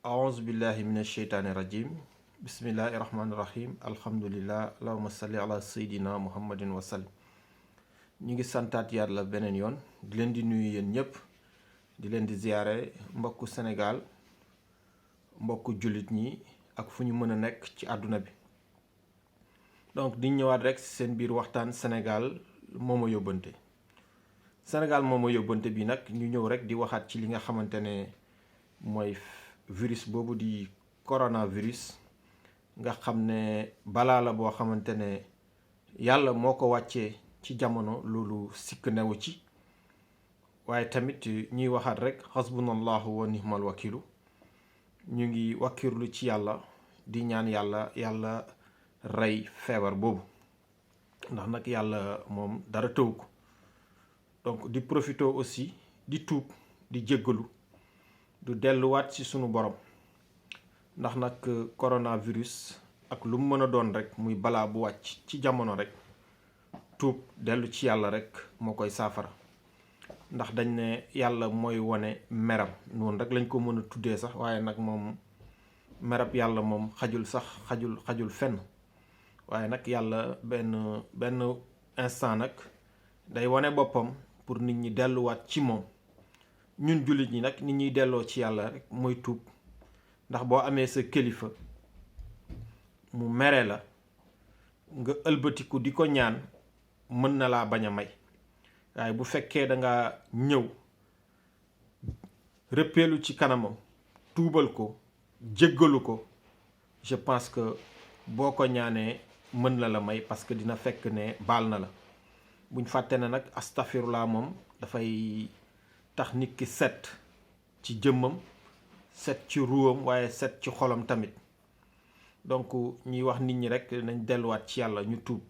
أعوذ بالله من الشيطان الرجيم بسم الله الرحمن الرحيم الحمد لله اللهم صل على سيدنا محمد وسلم. ñu ngi santaat yàlla beneen yoon di leen di nuyu yéen ñëpp di leen di ziyaare mbokku Sénégal mbokku jullit ñi ak fu ñu mën a nekk ci àdduna bi. donc di ñëwaat rek ci seen biir waxtaan Sénégal moo ma yóbbante. Sénégal moo ma yóbbante bi nag ñu ñëw rek di waxaat ci li nga xamante ne mooy virus boobu di coronavirus nga xam ne balaa la boo xamante ne yàlla moo ko wàccee ci jamono, loolu sikk newu ci. waaye tamit ñuy waxaat rek xasbunallahu wa nihmal wakilu, ñu ngi wakkirlu ci yàlla di ñaan yàlla rey feebar boobu, ndax nag yàlla moom dara tëw ko. donc di profité aussi di tuub di jéggalu du delluwaat ci sunu borom, ndax nag coronavirus ak lu mu mën a doon rek muy balaa bu wàcc ci jamono rek tuub dellu ci yàlla rek moo koy saafara. ndax dañ ne yàlla mooy wone meram, noonu rek lañ ko mën a tuddee sax, waaye nag moom merab yàlla moom xajul fenn. waaye nag yàlla benn instant nag day wone boppam pour nit ñi delluwaat ci moom. ñun jullit ñi nag nit ñuy delloo ci yàlla rek mooy tuub, ndax boo amee sa kilifa mu mere la nga ëlbatiku di ko ñaan, mën na laa bañ a may. waaye bu fekkee da nga ñëw rëppeelu ci kanamam tuubal ko jéggalu ko, je pense que boo ko ñaanee mën na la may, parce que dina fekk ne baal na la. buñ fàtte ne nag astafirullah moom dafay tax nit ki set ci jëmmam, set ci ruwam, waaye set ci xolam tamit. donc ñuy wax nit ñi rek nañ delluwaat ci yàlla ñu tuub.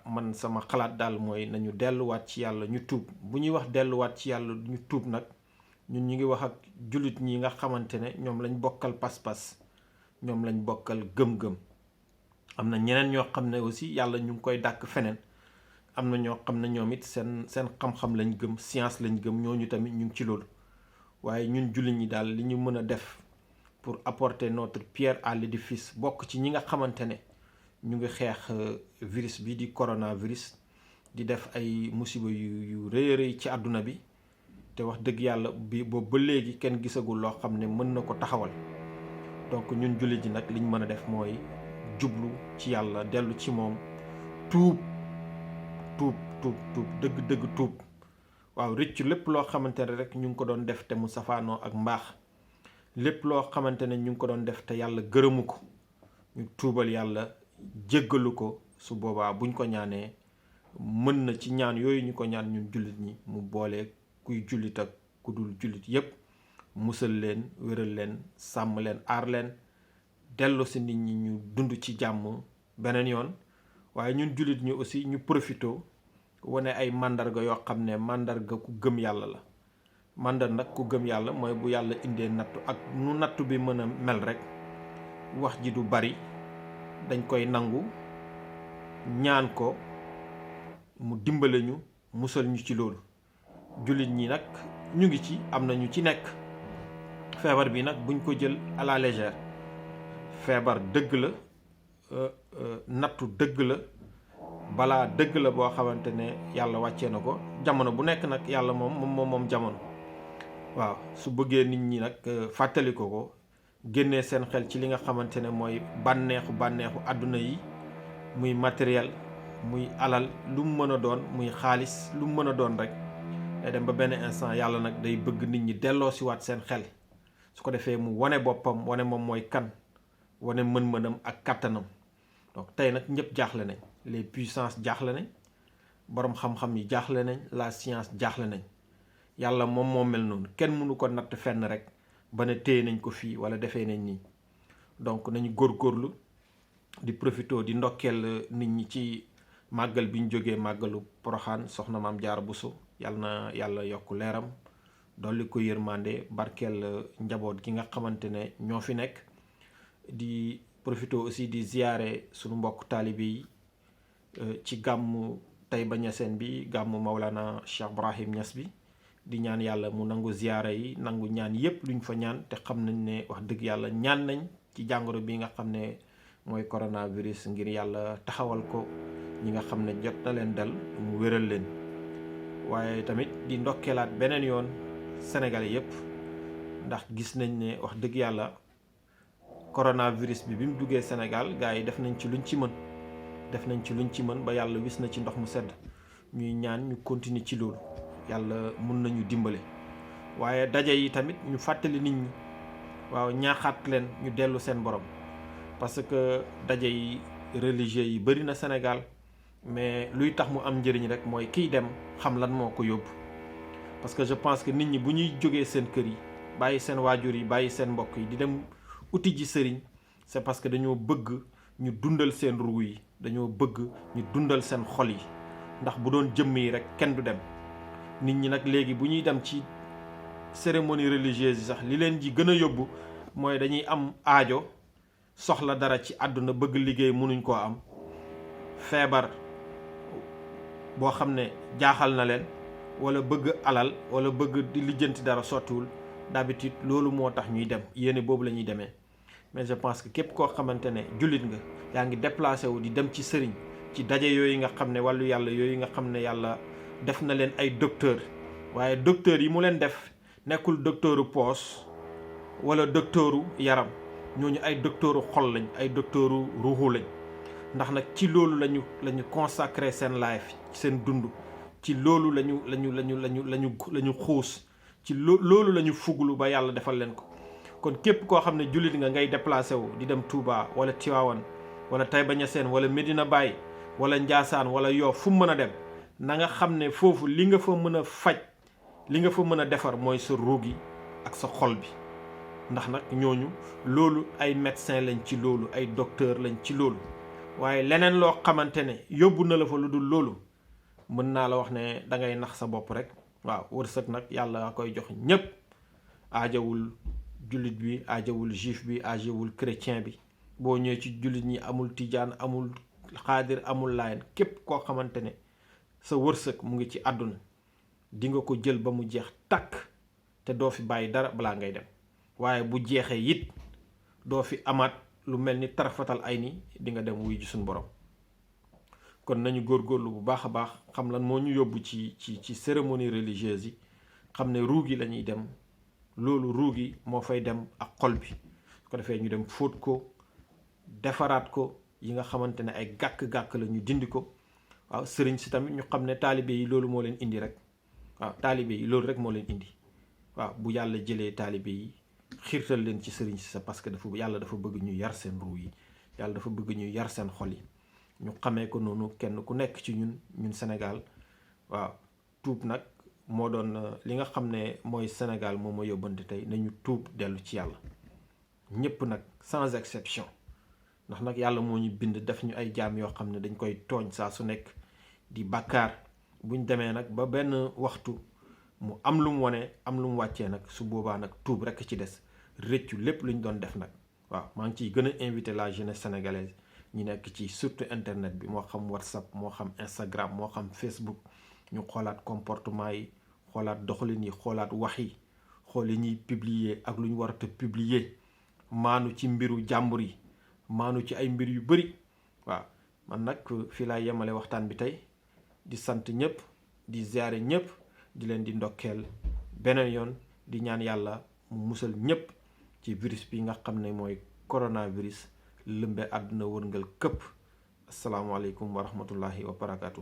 man sama xalaat daal mooy nañu delluwaat ci yàlla ñu tuub. bu ñuy wax delluwaat ci yàlla ñu tuub nag, ñun ñu ngi wax ak jullit ñi nga xamante ne ñoom lañ bokkal pas-pas, ñoom lañ bokkal gëm-gëm. am na ñeneen ñoo xam ne aussi yàlla ñu ngi koy dàkk feneen. am na ñoo xam ne ñoom it seen xam-xam lañ gëm, science lañ gëm, ñooñu tamit ñu ngi ci loolu. waaye ñun jullit ñi daal li ñu mën a def pour apporter notre pierre à l'édifice, bokk ci ñi nga xamante ne ñu ngi xeex virus bi di coronavirus, di def ay musiba yu rëy a rëy ci àdduna bi. te wax dëgg yàlla bi boobu ba léegi kenn gisagul loo xam ne mën na ko taxawal. donc ñun jullit ji nag li ñu mën a def mooy jublu ci yàlla, dellu ci moom, tuub dëgg tuub. waaw rëccu lépp loo xamante ne rek ñu ngi ko doon def te mu safaanoo ak mbaax, lépp loo xamante ne ñu ngi ko doon def te yàlla gërëmu ko, ñu tuubal yàlla jéggalu ko. su boobaa buñ ko ñaanee mën na ci ñaan yooyu ñu ko ñaan ñun jullit ñi mu boole kuy jullit ak ku dul jullit yépp, musal leen, wéral leen, sàmm leen, aar leen, dellu si nit ñi ñu dund ci jàmm beneen yoon. waaye ñun jullit ñi aussi ñu profito wane ay màndarga yoo xam ne màndarga ku gëm yàlla la. nag ku gëm yàlla mooy bu yàlla indee nattu ak nu nattu bi mën a mel rek, wax ji du bari, dañ koy nangu ñaan ko mu dimbale ñu, musal ñu ci loolu. jullit ñi nag ñu ngi ci, am na ñu ci nekk. feebar bi nag buñ ko jël à la légère. feebar dëgg la, nattu dëgg la, balaa dëgg la boo xamante ne yàlla wàccee na ko. jamono bu nekk nag yàlla moom jamono. waaw su bëggee nit ñi nag fàttali ko génnee seen xel ci li nga xamante ne mooy bànneexu àdduna yi, muy matériel, muy alal, lu mu mën a doon, muy xaalis, lu mu mën a doon rek. day dem ba benn instant yàlla nag day bëgg nit ñi delloo si waat seen xel, su ko defee mu wane boppam, wane moom mooy kan, wane mën-mënam ak kattanam. donc tey nag ñëpp jaaxle nañ, les puissances jaaxle nañ, boroom xam-xam yi jaaxle nañ, la science jaaxle nañ. yàlla moom moo mel noonu, kenn mënu ko natt fenn rek ba ne téye nañ ko fii wala defee nañ nii. donc nañu góorgóorlu di profito di ndokkeel nit ñi ci màggal bi ñu jógee, màggalu Poroxaan, soxna Maam Jaara Buso. yàlla na yàlla yokk leeram, dolli ko yërmande, barkeel njaboot gi nga xamante ne ñoo fi nekk. di profito aussi di ziyaare sunu mbokk taalibe yi ci gàmmu Taïba Niassène bi, gàmmu Maulana Cheikh Ibrahim Niass bi. di ñaan yàlla mu nangu ziyaara yi nangu ñaan yépp luñ fa ñaan te xam nañ ne wax dëgg yàlla ñaan nañ ci jàngoro bi nga xam ne mooy coronavirus ngir yàlla taxawal ko ñi nga xam ne jot na leen dal mu wéral leen. waaye tamit di ndokkeelaat beneen yoon Sénégal yépp ndax gis nañ ne wax dëgg yàlla coronavirus bi mu duggee Sénégal gars yi def nañ ci luñ ci mën ba yàlla wis na ci ndox mu sedd. ñuy ñaan ñu continuer ci loolu yàlla mun nañu dimbale waaye daje yi tamit ñu fàttali nit ñi waaw ñaaxaat leen ñu dellu seen borom parce que daje yi religieux yi bari na Sénégal mais luy tax mu am njëriñ rek mooy kiy dem xam lan moo ko yóbbu parce que je pense que nit ñi bu ñuy jógee seen kër yi bàyyi seen waajur yi bàyyi seen mbokk yi di dem uti ji sëriñ c'est parce que dañoo bëgg ñu dundal seen ruu yi dañoo bëgg ñu dundal seen xol yi ndax bu doon jëmm yi rek kenn du dem nit ñi nag léegi bu ñuy dem ci cérémonie religieuse yi sax li leen ji gën a yóbbu mooy dañuy am aajo soxla dara ci àdduna bëgg liggéey mënuñ koo am feebar boo xam ne jaaxal na leen wala bëgg alal wala bëgg di lijjanti dara sottiwul d'habitude loolu moo tax ñuy dem yéene boobu la ñuy demee mais je pense que képp koo xamante ne jullit nga yaa ngi déplacé wu di dem ci sëriñ ci daje yooyu nga xam ne wàllu yàlla yooyu nga xam ne yàlla def na leen ay docteur waaye docteur yi mu leen def nekkul docteuru poos wala docteuru yaram ñooñu ay docteuru xol lañ ay docteuru ruuxu lañ ndax nag ci loolu lañu consacré seen life seen dund ci loolu lañu xuus ci loolu lañu fuglu ba yàlla defal leen ko kon képp koo xam ne jullit nga ngay déplacé wu di dem Touba wala Tivaouane wala Taïba Niassène wala Medina Baye wala Njaasaan wala Yoff fu mu mën a dem na nga xam ne foofu li nga fa mën a faj li nga fa mën a defar mooy sa ruug yi ak sa xol bi ndax nag ñooñu loolu ay médecin lañ ci loolu ay docteur lañ ci loolu waaye leneen loo xamante ne yóbbu na la fa lu dul loolu mën naa la wax ne da ngay nax sa bopp rek waaw wërsëg nag yàlla koy jox ñépp aajawul jullit bi aajawul juif bi aajawul chrétien bi boo ñëwee ci jullit ñi amul tijaan amul xaadir amul laayeen képp koo xamante ne sa wërsëg mu ngi ci àdduna di nga ko jël ba mu jeex tàkk te doo fi bàyyi dara balaa ngay dem waaye bu jeexee it doo fi amaat lu mel ni tarafatal ay ni di nga dem wuy ji suñu borom kon nañu góorgóorlu bu baax a baax xam lan moo ñu yóbbu ci cérémonie religieuse yi xam ne ruu gi la ñuy dem loolu ruu gi moo fay dem ak xol bi su ko defee ñu dem fóot ko defaraat ko yi nga xamante ne ay gàkk-gàkk la ñu dindi ko waaw sëriñ si tamit ñu xam ne taalibe yi loolu moo leen indi rek waaw taalibe yi loolu rek moo leen indi waaw bu yàlla jëlee taalibe yi xiirtal leen ci sëriñ si sa parce que yàlla dafa bëgg ñu yar seen ruu yi yàlla dafa bëgg ñu yar seen xol yi ñu xamee ko noonu kenn ku nekk ci ñun Sénégal waaw tuub nag moo doon li nga xam ne mooy Sénégal moo ma yóbbante tey nañu tuub dellu ci yàlla ñépp nag sans exception ndax nag yàlla moo ñu bind def ñu ay jaam yoo xam ne dañ koy tooñ saa su nekk di bàkkaar buñ demee nag ba benn waxtu mu am lu mu wone am lu mu wàccee nag su boobaa nag tuub rekk ci des rëccu lépp lu ñu doon def nag waaw maa ngi ciy gën a invité la jeunesse sénégalaise ñi nekk ci surtout internet bi moo xam WhatsApp moo xam Instagram moo xam Facebook ñu xoolaat comportement yi xoolaat doxalin yi xoolaat wax yi xool yi ñuy publier ak lu ñu war a publier maanu ci mbiru jàmbur yi maanu ci ay mbir yu bari waaw man nag fii laa yemale waxtaan bi tey di sant ñëpp di ziare ñëpp di leen di ndokkeel beneen yoon di ñaan yàlla mu musal ñëpp ci virus bi nga xam ne mooy coronavirus lëmbe àdduna wërngal këpp asalaamaaleykum wa rahmatullahi wa barakaatu.